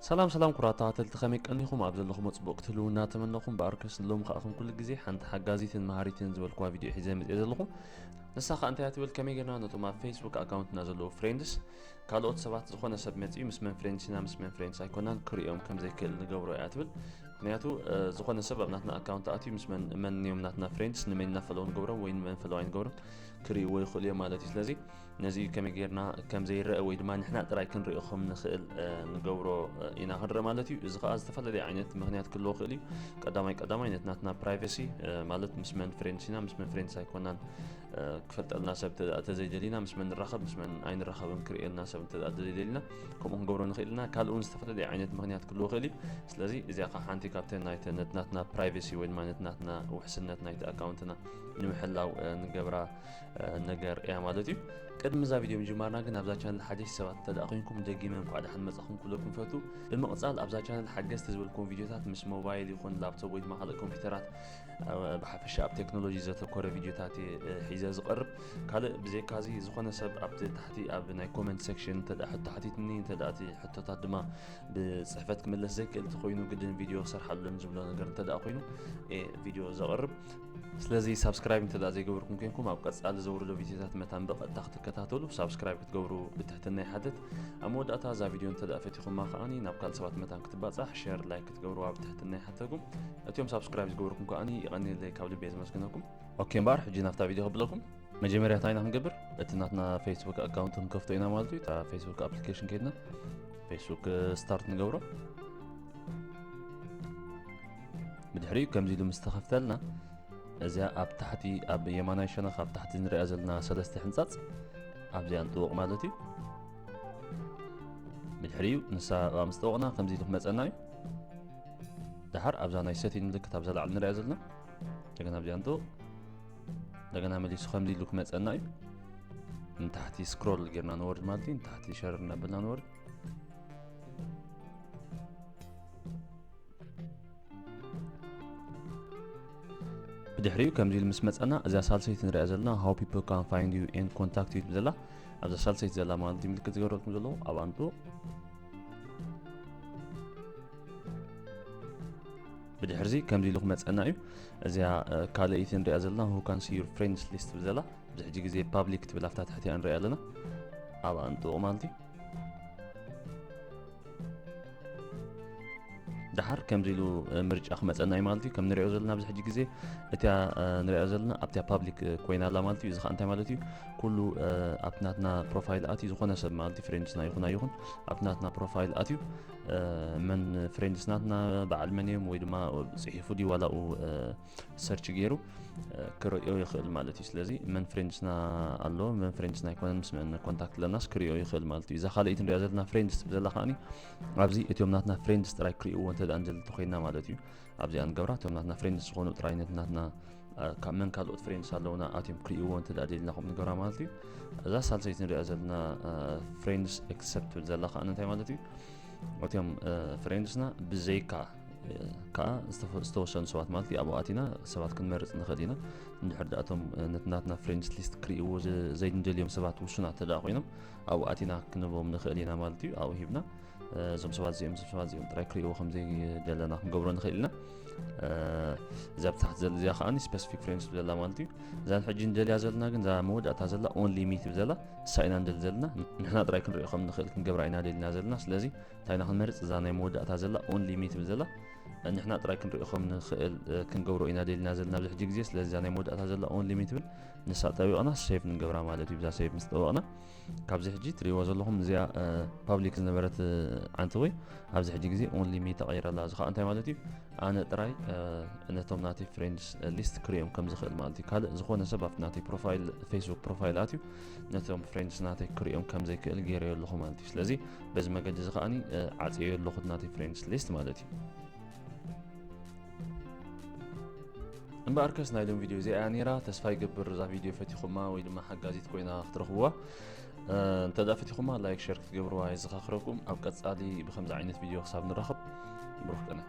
ሰላም ሰላም ኩቡራት ተኸታተልቲ፣ ከመይ ቀኒኹም? ኣብ ዘለኹሞ ጽቡቕ ክትህልዉ እናተመነኹም፣ ብኣርከስ ንሎሚ ከኣ ከም ኩሉ ግዜ ሓንቲ ሓጋዚትን መሃሪትን ዝበልኩዋ ቪድዮ ሒዘ መጽየ ዘለኹ። ንሳ ከኣ እንታይ እያ ትብል? ከመይ ጌርና ነቶም ኣብ ፌስቡክ ኣካውንትና ዘለዉ ፍሬንድስ፣ ካልኦት ሰባት፣ ዝኾነ ሰብ መጺኡ ምስ መን ፍሬንድስ ኢና ምስ መን ፍሬንድስ ኣይኮናን ክርእዮም ከም ዘይክእል ንገብሮ እያ ትብል። ምኽንያቱ፣ እ፣ ዝኾነ ሰብ ኣብ ናትና ኣካውንት ኣትዩ ምስ መን፣ መን እዮም ናትና ፍሬንድስ፣ ንመን ኢና ፈለው ንገብሮም ወይ ንመን ፈለው ኣይንገብሮም ክርእይዎ ይኽእሉ እዮም ማለት እዩ። ስለዚ ነዚ ከመይ ጌርና ከም ዘይረአ ወይ ድማ ንሕና ጥራይ ክንርእዮ ከም ንኽእል፣ እ፣ ንገብሮ፣ እ፣ ኢና ክንረአ ማለት እዩ። እዚ ኸኣ ዝተፈላለየ ዓይነት ምኽንያት ክህልዎ ይኽእል እዩ። ቀዳማይ ቀዳማይ ነቲ ናትና ፕራይቨሲ፣ እ፣ ማለት ምስ መን ፍሬንድስ ኢና ምስ መን ፍሬንድስ ኣይኮናን፣ እ፣ ክፈልጠልና ሰብ እንተ፣ እንተዘይደሊና፣ ምስ መን ንራኸብ ምስ መን ኣይንራኸብን ክርእየልና ሰብ እንተ፣ እንተዘይደሊና፣ ከምኡ ክንገብሮ ንኽእል ኢና። ካልእ እውን ዝተፈላለየ ዓይነት ምኽንያት ክህልዎ ይኽእል እዩ። ስለዚ እዚኣ ኸዓ ሓንቲ ካብተን ናይተ፣ ነቲ ናትና ፕራይቨሲ ወይ ድማ ነቲ ናትና ውሕስነት ናይቲ ኣካውንትና ንምሕላው፣ እ፣ ንገብራ፣ እ፣ ነገር እያ ማለት እዩ። ቅድሚ እዛ ቪድዮ ምጅማርና ግን ኣብዛ ቻነል ሓደሽቲ ሰባት እንተ ደኣ ኮይንኩም ደጊመ እንኳዕ ደሓን መጻኹም ክብለኩም ፈቱ። ብምቕጻል ኣብዛ ቻነል ሓገዝቲ ዝበልኩም ቪድዮታት ምስ ሞባይል ይኹን ላፕቶፕ ወይ ድማ ካልእ ኮምፒውተራት፣ እ፣ ብሓፈሻ ኣብ ቴክኖሎጂ ዘተኮረ ቪድዮታት እየ፣ እ፣ ሒዘ ዝቐርብ። ካልእ ብዘይካዚ ዝኾነ ሰብ ኣብቲ ታሕቲ ኣብ ናይ ኮመንት ሴክሽን እንተ ደኣ ሕቶ ሓቲትኒ፣ እንተ ደኣ እቲ ሕቶታት ድማ ብጽሕፈት ክምለስ ዘይክእል እንተኾይኑ ግድን ቪድዮ ክሰርሓሉን ዝብሎ ነገር እንተ ደኣ ኮይኑ፣ እየ ቪድዮ ዘቕርብ። ስለዚ ሳብስክራይብ እንተ ደኣ ዘይገበርኩም ኮይንኩም ኣብ ቀጻሊ ዘውርዶ ቪድዮታት መታን ብቐጥታ ክትከታተሉ ሳብስክራይብ ክትገብሩ ብትሕትና ይሓትት። ኣብ መወዳእታ እዛ ቪድዮ እንተ ደኣ ፈቲኹማ ከኣኒ ናብ ካልእ ሰባት መታን ክትባጻሕ ሼር ላይክ ክትገብርዋ ብትሕትና ይሓተኩም። እቲኦም ሳብስክራይብ ዝገበርኩም ከኣኒ ይቐንየለይ ካብ ልቢ እየ ዘመስግነኩም። ኦኬ እምበኣር ሕጂ ናብታ ቪድዮ ከብለኩም። መጀመርያ እንታይ ኢና ክንገብር? እቲ ናትና ፌስቡክ ኣካውንት ክንከፍቶ ኢና ማለት እዩ። እታ ፌስቡክ ኣፕሊኬሽን ከይድና ፌስቡክ ስታርት ንገብሮ። ብድሕሪኡ ከምዚ ኢሉ ምስ ተኸፍተልና፣ እዚኣ ኣብ ታሕቲ ኣብ የማናይ ሸነኽ ኣብ ታሕቲ ንሪኣ ዘለና ሰለስተ ሕንጻጽ ኣብዚኣ ንጥውቕ ማለት እዩ። ብድሕሪኡ ንሳ ኣብኣ ምስ ጠወቕና ከምዚ ኢሉ ክመጸና እዩ። ደሓር ኣብዛ ናይ ሴቲንግ ምልክት ኣብዛ ላዕሊ ንሪኣ ዘለና እንደገና ኣብዚኣ ንጥውቕ። እንደገና መሊሱ ከምዚ ኢሉ ክመጸና እዩ። ንታሕቲ ስክሮል ጌርና ንወርድ ማለት እዩ። ንታሕቲ ሸር እናበልና ንወርድ። ብድሕሪኡ ከምዚ ኢሉ ምስ መጸና እዛ ሳልሰይቲ ንሪኣ ዘለና how people can find you and contact you ትብል ዘላ ኣብዛ ሳልሰይቲ ዘላ ማለት እዩ ምልክት ዝገበረልኩም ዘለኹ ኣብኣ ንጥውቕ። ብድሕርዚ ከምዚ ኢሉ ክመጸና እዩ። እዚኣ፣ እ፣ ካልኣይቲ ንሪኣ ዘለና who can see your friends list ትብል ዘላ ኣብዚ ሕጂ ግዜ ፓብሊክ ትብል ኣብታ ትሕቲኣ ንሪኣ ኣለና። ኣብኣ ንጥውቕ ማለት እዩ። ደሓር ከምዚ ኢሉ፣ እ፣ ምርጫ ክመጸና እዩ ማለት እዩ። ከም ንሪኦ ዘለና ኣብዚ ሕጂ ግዜ እቲኣ፣ እ፣ ንሪኣ ዘለና ኣብቲኣ ፓብሊክ፣ እ፣ ኮይና ኣላ ማለት እዩ። እዚ ኸኣ እንታይ ማለት እዩ? ኩሉ፣ እ፣ ኣብቲ ናትና ፕሮፋይል ኣትዩ ዝኾነ ሰብ ማለት እዩ፣ ፍሬንድስና ይኹን ኣይኹን ኣብቲ ናትና ፕሮፋይል ኣትዩ፣ እ፣ መን ፍሬንድስ ናትና፣ በዓል መን እዮም ወይ ድማ ጽሒፉ ድዩ ዋላ ኡ፣ እ፣ ሰርች ገይሩ፣ እ፣ ክርእዮ ይኽእል ማለት እዩ። ስለዚ መን ፍሬንድስና ኣሎ፣ መን ፍሬንድስና ኣይኮነን፣ ምስ መን ኮንታክት ኣለናስ ክርእዮ ይኽእል ማለት እዩ። እዛ ካልኣይቲ ንሪኣ ዘለና ፍሬንድስ ትብል ዘላ ከኣኒ ኣብዚ እቲኦም ናትና ፍሬንድስ ጥራይ ክርእይዎ እንተ ደኣ ንደሊ እንተኾይንና ማለት እዩ። ኣብዚኣ ንገብራ፣ እቶም ናትና ፍሬንድስ ዝኾኑ ጥራይ ነቲ ናትና፣ እ፣ ካብ መን ካልኦት ፍሬንድስ ኣለውና ኣትዮም ክርእይዎ እንተ ደኣ ደሊና ከምኡ ንገብራ ማለት እዩ። እዛ ሳልሰይቲ ንሪኣ ዘለና፣ እ፣ ፍሬንድስ ኤክሰፕት ትብል ዘላ ከኣ እንታይ ማለት እዩ? እቶም፣ እ፣ ፍሬንድስና ብዘይካ፣ እ፣ ከኣ ዝተፈ-፣ ዝተወሰኑ ሰባት ማለት እዩ ኣብኡ ኣቲና ሰባት ክንመርጽ ንኽእል ኢና። እንድሕር ደኣ እቶም፣ እ፣ ነቲ ናትና ፍሬንድስ ሊስት ክርእይዎ ዘ-፣ ዘይንደልዮም ሰባት ውሱናት እንተ ደኣ ኮይኖም ኣብኡ ኣቲና ክንህቦም ንኽእል ኢና ማለት እዩ። ኣብኡ ሂብና፣ እ፣ እዞም ሰባት እዚኦም፣ እዞም ሰባት እዚኦም ጥራይ ክርእይዎ ከም ዘይደለና ክንገብሮ ንኽእል ኢና። እ፣ እዛ ኣብ ታሕቲ ዘላ እዚኣ ከኣ ስፔሲፊክ ፍሬንድስ ትብል ዘላ ማለት እዩ። እዛ ንሕጂ ንደልያ ዘለና ግን እዛ መወዳእታ ዘላ ኦንሊ ሚ ትብል ዘላ እሳ ኢና ንደሊ ዘለና። ንሕና ጥራይ ክንርእዮ ከም ንኽእል ክንገብራ ኢና ደሊና ዘለና። ስለዚ እንታይ ኢና ክንመርጽ? እዛ ናይ መወዳእታ ዘላ ኦንሊ ሚ ትብል ዘላ ንሕና ጥራይ ክንርእዮ ከም ንኽእል፣ እ፣ ክንገብሮ ኢና ደሊና ዘለና ኣብዚ ሕጂ ግዜ። ስለዚ እዛ ናይ መወዳእታ ዘላ ኦንሊ ሚ ትብል ንሳ ጠቢቕና ሴቭ ንገብራ ማለት እዩ። ብዛ ሴቭ ምስ ጠበቕና ካብዚ ሕጂ ትርእይዎ ዘለኹም እዚኣ፣ እ፣ ፓብሊክ ዝነበረት፣ እ፣ ዓንተቦይ ኣብዚ ሕጂ ግዜ ኦንሊ ሚ ተቐይራ ኣላ። እዚ ኸኣ እንታይ ማለት እዩ? ኣነ ጥራይ፣ እ፣ ነቶም ናተይ ፍሬንድስ ሊስት ክርእዮም ከም ዝኽእል ማለት እዩ። ካልእ ዝኾነ ሰብ ኣብቲ ናተይ ፕሮፋይል፣ ፌስቡክ ፕሮፋይል ኣትዩ ነቶም ፍሬንድስ ናተይ ክርእዮም ከም ዘይክእል ገይረዮ ኣለኹ ማለት እዩ። ስለዚ በዚ መገዲ እዚ ከኣኒ፣ እ፣ ዓጽየዮ ኣለኹ እቲ ናተይ ፍሬንድስ ሊስት ማለት እዩ። እምበኣርከስ ናይ ሎም ቪድዮ እዚኣ እያ ነይራ። ተስፋ ይገብር እዛ ቪድዮ ፈቲኹማ ወይ ድማ ሓጋዚት ኮይና ክትረኽብዋ። እ፣ እንተ ደኣ ፈቲኹማ ላይክ፣ ሸር ክትገብርዋ የዘኻኽረኩም። ኣብ ቀጻሊ ብኸምዚ ዓይነት ቪድዮ ክሳብ ንራኸብ ብሩኽ ቅነ።